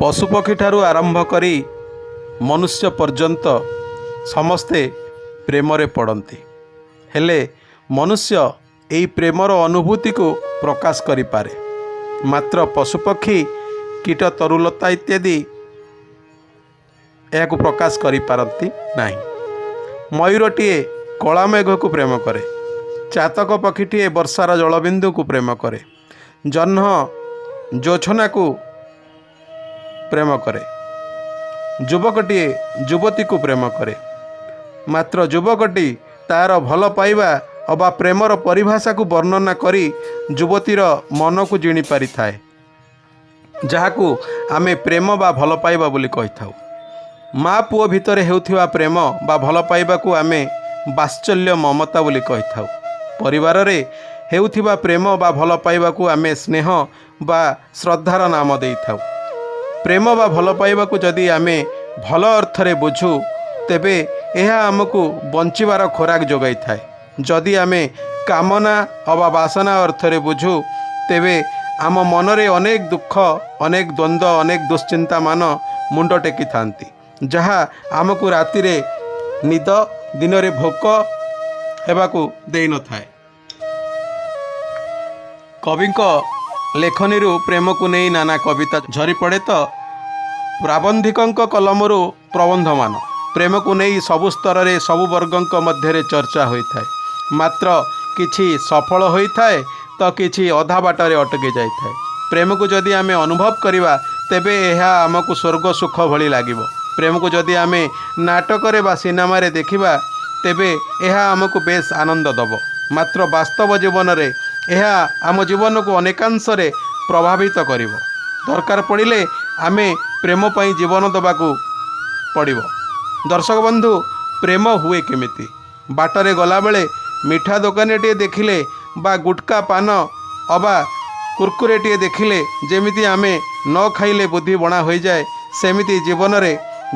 ପଶୁପକ୍ଷୀଠାରୁ ଆରମ୍ଭ କରି ମନୁଷ୍ୟ ପର୍ଯ୍ୟନ୍ତ ସମସ୍ତେ ପ୍ରେମରେ ପଡ଼ନ୍ତି। ହେଲେ ମନୁଷ୍ୟ ଏହି ପ୍ରେମର ଅନୁଭୂତିକୁ ପ୍ରକାଶ କରିପାରେ, ମାତ୍ର ପଶୁପକ୍ଷୀ, କୀଟ, ତରୁଲତା ଇତ୍ୟାଦି ଏହାକୁ ପ୍ରକାଶ କରିପାରନ୍ତି ନାହିଁ। ମୟୂରଟିଏ କଳା ମେଘକୁ ପ୍ରେମ କରେ, ଚାତକ ପକ୍ଷୀଟିଏ ବର୍ଷାର ଜଳବିନ୍ଦୁକୁ ପ୍ରେମ କରେ, ଜହ୍ନ ଜୋଛନାକୁ ପ୍ରେମ କରେ, ଯୁବକଟିଏ ଯୁବତୀକୁ ପ୍ରେମ କରେ। ମାତ୍ର ଯୁବକଟି ତା'ର ଭଲ ପାଇବା ଅବା ପ୍ରେମର ପରିଭାଷାକୁ ବର୍ଣ୍ଣନା କରି ଯୁବତୀର ମନକୁ ଜିଣି ପାରିଥାଏ, ଯାହାକୁ ଆମେ ପ୍ରେମ ବା ଭଲ ପାଇବା ବୋଲି କହିଥାଉ। ମା ପୁଅ ଭିତରେ ହେଉଥିବା ପ୍ରେମ ବା ଭଲ ପାଇବାକୁ ଆମେ ବାତ୍ସଲ୍ୟ ମମତା ବୋଲି କହିଥାଉ। ପରିବାରରେ ହେଉଥିବା ପ୍ରେମ ବା ଭଲ ପାଇବାକୁ ଆମେ ସ୍ନେହ ବା ଶ୍ରଦ୍ଧାର ନାମ ଦେଇଥାଉ। ପ୍ରେମ ବା ଭଲ ପାଇବାକୁ ଯଦି ଆମେ ଭଲ ଅର୍ଥରେ ବୁଝୁ, ତେବେ ଏହା ଆମକୁ ବଞ୍ଚିବାର ଖୋରାକ ଯୋଗାଇଥାଏ। ଯଦି ଆମେ କାମନା ଅବା ବାସନା ଅର୍ଥରେ ବୁଝୁ, ତେବେ ଆମ ମନରେ ଅନେକ ଦୁଃଖ, ଅନେକ ଦ୍ୱନ୍ଦ୍ୱ, ଅନେକ ଦୁଶ୍ଚିନ୍ତାମାନ ମୁଣ୍ଡ ଟେକିଥାନ୍ତି, ଯାହା ଆମକୁ ରାତିରେ ନିଦ, ଦିନରେ ଭୋକ ହେବାକୁ ଦେଇନଥାଏ। କବିଙ୍କ ଲେଖନୀରୁ ପ୍ରେମକୁ ନେଇ ନାନା କବିତା ଝରିପଡ଼େ ତ ପ୍ରାବନ୍ଧିକଙ୍କ କଲମରୁ ପ୍ରବନ୍ଧମାନ। ପ୍ରେମକୁ ନେଇ ସବୁ ସ୍ତରରେ, ସବୁ ବର୍ଗଙ୍କ ମଧ୍ୟରେ ଚର୍ଚ୍ଚା ହୋଇଥାଏ। ମାତ୍ର କିଛି ସଫଳ ହୋଇଥାଏ ତ କିଛି ଅଧା ବାଟରେ ଅଟକି ଯାଇଥାଏ। ପ୍ରେମକୁ ଯଦି ଆମେ ଅନୁଭବ କରିବା, ତେବେ ଏହା ଆମକୁ ସ୍ୱର୍ଗ ସୁଖ ଭଳି ଲାଗିବ। ପ୍ରେମକୁ ଯଦି ଆମେ ନାଟକରେ ବା ସିନେମାରେ ଦେଖିବା, ତେବେ ଏହା ଆମକୁ ବେଶ ଆନନ୍ଦ ଦେବ। ମାତ୍ର ବାସ୍ତବ ଜୀବନରେ ଏହା ଆମ ଜୀବନକୁ ଅନେକାଂଶରେ ପ୍ରଭାବିତ କରିବ। ଦରକାର ପଡ଼ିଲେ ଆମେ ପ୍ରେମ ପାଇଁ ଜୀବନ ଦେବାକୁ ପଡ଼ିବ। ଦର୍ଶକ ବନ୍ଧୁ, ପ୍ରେମ ହୁଏ କେମିତି? ବାଟରେ ଗଲାବେଳେ ମିଠା ଦୋକାନୀଟିଏ ଦେଖିଲେ ବା ଗୁଟକା ପାନ ଅବା କୁରକୁରେଟିଏ ଦେଖିଲେ ଯେମିତି ଆମେ ନ ଖାଇଲେ ବୁଦ୍ଧି ବଣା ହୋଇଯାଏ, ସେମିତି ଜୀବନରେ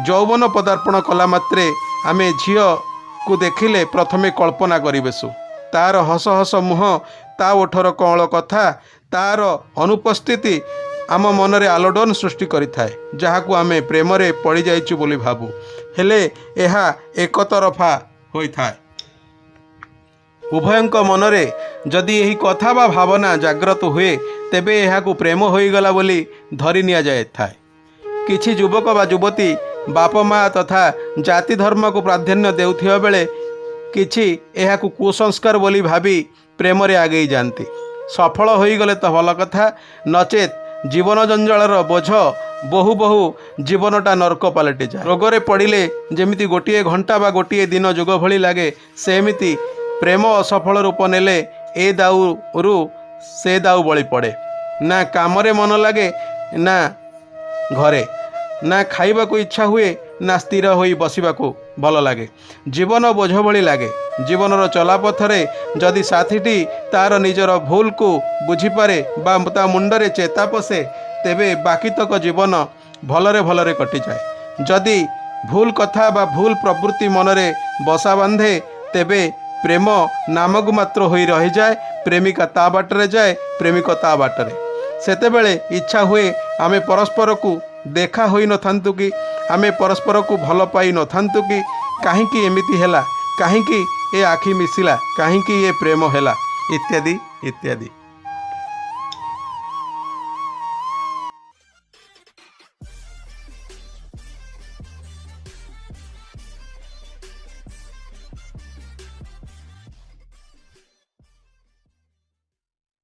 ଯୌବନ ପଦାର୍ପଣ କଲା ମାତ୍ରେ ଆମେ ଝିଅକୁ ଦେଖିଲେ ପ୍ରଥମେ କଳ୍ପନା କରିବେସୁ। ତା'ର ହସ ହସ ମୁହଁ, ତା ଓଠର କଅଁଳ କଥା, ତା'ର ଅନୁପସ୍ଥିତି ଆମ ମନରେ ଆଲୋଡ଼ନ ସୃଷ୍ଟି କରିଥାଏ, ଯାହାକୁ ଆମେ ପ୍ରେମରେ ପଡ଼ିଯାଇଛୁ ବୋଲି ଭାବୁ। ହେଲେ ଏହା ଏକତରଫା ହୋଇଥାଏ। ଉଭୟଙ୍କ ମନରେ ଯଦି ଏହି କଥା ବା ଭାବନା ଜାଗ୍ରତ ହୁଏ, ତେବେ ଏହାକୁ ପ୍ରେମ ହୋଇଗଲା ବୋଲି ଧରି ନିଆଯାଇଥାଏ। କିଛି ଯୁବକ ବା ଯୁବତୀ ବାପ ମା ତଥା ଜାତି ଧର୍ମକୁ ପ୍ରାଧାନ୍ୟ ଦେଉଥିବା ବେଳେ କିଛି ଏହାକୁ କୁସଂସ୍କାର ବୋଲି ଭାବି ପ୍ରେମରେ ଆଗେଇ ଯାଆନ୍ତି। ସଫଳ ହୋଇଗଲେ ତ ଭଲ କଥା, ନଚେତ୍ ଜୀବନ ଜଞ୍ଜାଳର ବୋଝ ବହୁ ବହୁ ଜୀବନଟା ନର୍କ ପାଲଟିଯାଏ। ରୋଗରେ ପଡ଼ିଲେ ଯେମିତି ଗୋଟିଏ ଘଣ୍ଟା ବା ଗୋଟିଏ ଦିନ ଯୁଗ ଭଳି ଲାଗେ, ସେମିତି ପ୍ରେମ ଅସଫଳ ରୂପ ନେଲେ ଏ ଦାଉରୁ ସେ ଦାଉ ବଳି ପଡ଼େ। ନା କାମରେ ମନ ଲାଗେ, ନା ଘରେ, ନା ଖାଇବାକୁ ଇଚ୍ଛା ହୁଏ, ନା ସ୍ଥିର ହୋଇ ବସିବାକୁ ଭଲ ଲାଗେ। ଜୀବନ ବୋଝ ଭଳି ଲାଗେ। ଜୀବନର ଚଲାପଥରେ ଯଦି ସାଥୀଟି ତା'ର ନିଜର ଭୁଲକୁ ବୁଝିପାରେ ବା ତା ମୁଣ୍ଡରେ ଚେତା ପଶେ, ତେବେ ବାକିତକ ଜୀବନ ଭଲରେ ଭଲରେ କଟିଯାଏ। ଯଦି ଭୁଲ କଥା ବା ଭୁଲ ପ୍ରବୃତ୍ତି ମନରେ ବସା ବାନ୍ଧେ, ତେବେ ପ୍ରେମ ନାମକୁ ମାତ୍ର ହୋଇ ରହିଯାଏ। ପ୍ରେମିକା ତା ବାଟରେ ଯାଏ, ପ୍ରେମିକ ତା ବାଟରେ। ସେତେବେଳେ ଇଚ୍ଛା ହୁଏ ଆମେ ପରସ୍ପରକୁ ଦେଖା ହୋଇନଥାନ୍ତୁ କି, ଆମେ ପରସ୍ପରକୁ ଭଲ ପାଇନଥାନ୍ତୁ କି। କାହିଁକି ଏମିତି ହେଲା? କାହିଁକି ଏ ଆଖି ମିଶିଲା? କାହିଁକି ଏ ପ୍ରେମ ହେଲା? ଇତ୍ୟାଦି ଇତ୍ୟାଦି।